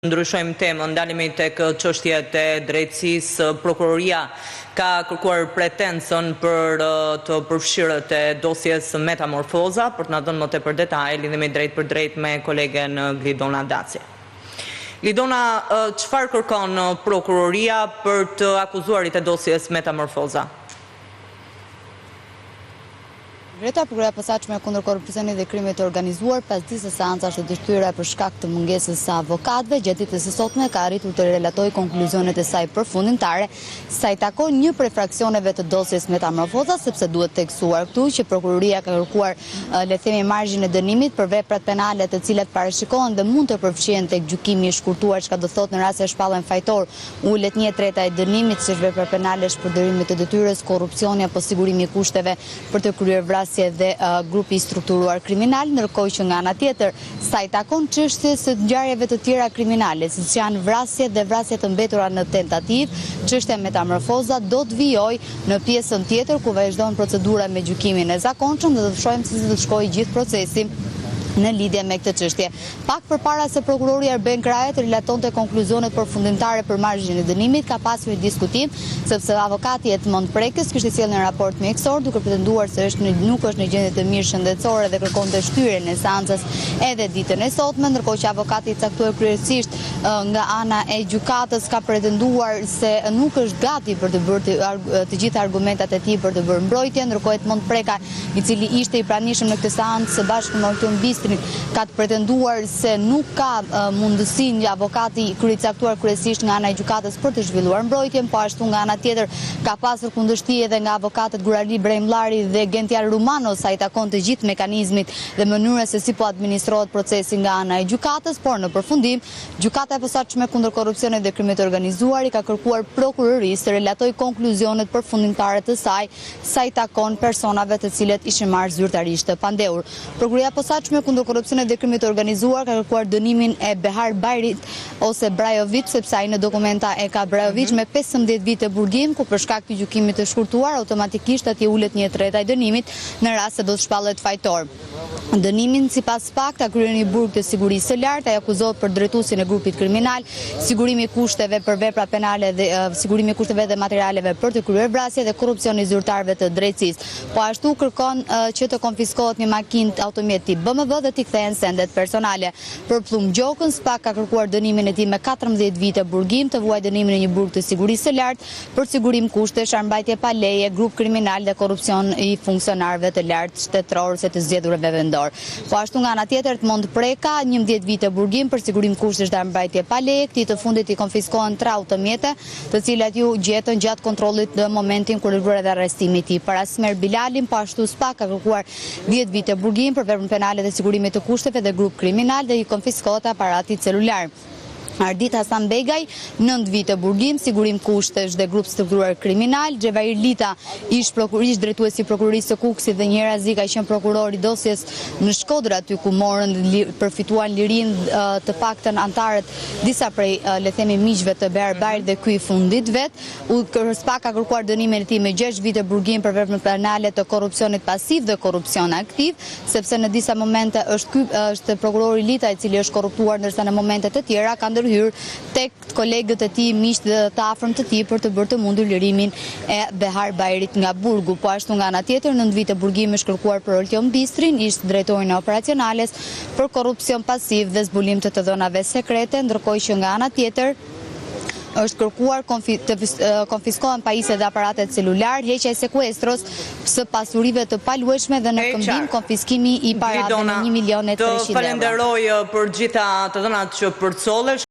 Ndryshojmë temën, ndalemi tek çështjet e drejtësisë. Prokuroria ka kërkuar pretencën për të përfshirët e dosjes Metamorfoza. Për të na dhënë më tepër detaje, lidhemi drejtpërdrejt me kolegen Glidona Daci. Glidona, çfarë kërkon prokuroria për të akuzuarit e dosjes Metamorfoza? Greta, Prokuroria e Posaçme kundër Korrupsionit dhe Krimit të Organizuar, pas disa seancash të shtyra për shkak të mungesës së avokatëve, gjatë ditës së sotme ka arritur të relatojë konkluzionet e saj përfundimtare sa i takon një prej fraksioneve të dosjes Metamorfoza, sepse duhet theksuar këtu që prokuroria ka kërkuar le të themi marzhin e dënimit për veprat penale të cilat parashikohen dhe mund të përfshihen tek gjykimi i shkurtuar, çka do thotë në rast se shpallen fajtor Ulet një e treta e dënimit, si është vepra penale e shpërdorimit të detyrës, korrupsioni apo sigurimi i kushteve për të kryer vrasje dhe grupi i strukturuar kriminal, ndërkohë që nga ana tjetër, sa i takon çështjes së ngjarjeve të tjera kriminale, siç janë vrasjet dhe vrasje të mbetura në tentativë, çështja Metamorfoza do të vijojë në pjesën tjetër ku vazhdon procedura me gjykimin e zakonshëm dhe do të shohim se si do të shkojë gjithë procesi në lidhje me këtë çështje. Pak përpara se prokurori Arben Kraja të relatonte konkluzionet përfundimtare për marzhin e dënimit, ka pasur një diskutim, sepse avokati i Edmond Prekës kishte sjellë një raport mjekësor duke pretenduar se është në nuk është në gjendje të mirë shëndetësore dhe kërkonte shtyrjen e seancës edhe ditën e sotme, ndërkohë që avokati i caktuar kryesisht nga ana e gjykatës ka pretenduar se nuk është gati për të bërë të gjitha argumentat e tij për të bërë mbrojtje, ndërkohë Edmond Preka i cili ishte i pranishëm në këtë seancë së bashku me Oltion Bistrin, ka pretenduar se nuk ka mundësi një avokati i caktuar kryesisht nga ana e gjykatës për të zhvilluar mbrojtjen, po ashtu nga ana tjetër ka pasur kundërshti edhe nga avokatët Gurali Braimllari dhe Gentian Rumano sa i takon të gjithë mekanizmit dhe mënyrës se si po administrohet procesi nga ana e gjykatës, por në përfundim, Gjykata e Posaçme kundër Korrupsionit dhe Krimit të Organizuar i ka kërkuar prokurorisë të relatojë konkluzionet përfundimtare të saj sa i takon personave të cilët ishin marrë zyrtarisht të pandehur. Prokuroria e Posaçme kundër Korrupsionit dhe Krimit të Organizuar ka kërkuar dënimin e Behar Bajrit ose Brajoviç, sepse ai në dokumenta e ka Brajoviç me 15 vite burgim, ku për shkak të gjykimit të shkurtuar automatikisht atij ulet një e treta e dënimit në rast se do të shpallet fajtor. Dënimin sipas SPAK ta kryejë në një burg të sigurisë së lartë, ai akuzohet për drejtuesin e grupit kriminal, sigurimi i kushteve për vepra penale dhe sigurimi i kushteve dhe materialeve për të kryer vrasje dhe korrupsion i zyrtarëve të drejtësisë. Po ashtu kërkon që të konfiskohet një makinë automjet tip BMW dhe t'i kthehen sendet personale. Për Pëllumb Gjokën, SPAK ka kërkuar dënimin e tij me 14 vite burgim, të vuajë dënimin në një burg të sigurisë së lartë, për sigurim kushtesh, armëmbajtje pa leje, grup kriminal dhe korrupsion i funksionarëve të lartë shtetërorë ose të zgjedhurve vendorë. Po ashtu nga ana tjetër, Edmond Preka, 11 vite burgim për sigurim kushtesh dhe armëmbajtje pa leje, këtij të fundit i konfiskohen tre automjete, të cilat iu gjetën gjatë kontrollit në momentin kur është bërë edhe arrestimi i tij. Për Asmer Bilalin, po ashtu SPAK ka kërkuar 10 vite burgim për veprën penale të sigurimit të kushteve dhe grup kriminal dhe i konfiskohet aparati celular. Ardit Hasanbegaj, 9 vite burgim, sigurim kushtesh dhe grup strukturuar kriminal, Xhevair Lita, ish ish drejtuesi i prokurorisë së Kukësit dhe njëherazi ka qenë prokuror i dosjes në Shkodër aty ku morën përfituan lirinë të paktën anëtarët disa prej le themi miqve të Behar Bajrit dhe ky i fundit vetë. SPAK ka kërkuar dënimin e tij me 6 vite burgim për veprën penale të korrupsionit pasiv dhe korrupsion aktiv. sepse në disa momente është ky është prokurori Lita i cili është korruptuar ndërsa në momente të tjera ka ndërhyrë tek kolegët e tij, miqtë dhe të afërm të tij për të bërë të mundur lirimin e Behar Bajrit nga burgu. Po ashtu nga ana tjetër, 9 vite burgim është kërkuar për Oltion Bistrin, ish drejtorin e operacionales për korrupsion pasiv dhe zbulim të të dhënave sekrete, ndërkohë që nga ana tjetër është kërkuar të konfiskohen pajisjet dhe aparatet celular, heqja e sekuestros së pasurive të paluajtshme dhe në këmbim konfiskimi i parave në 1 milion e 300 euro. Të falenderoj për gjitha të dhënat që përcolle.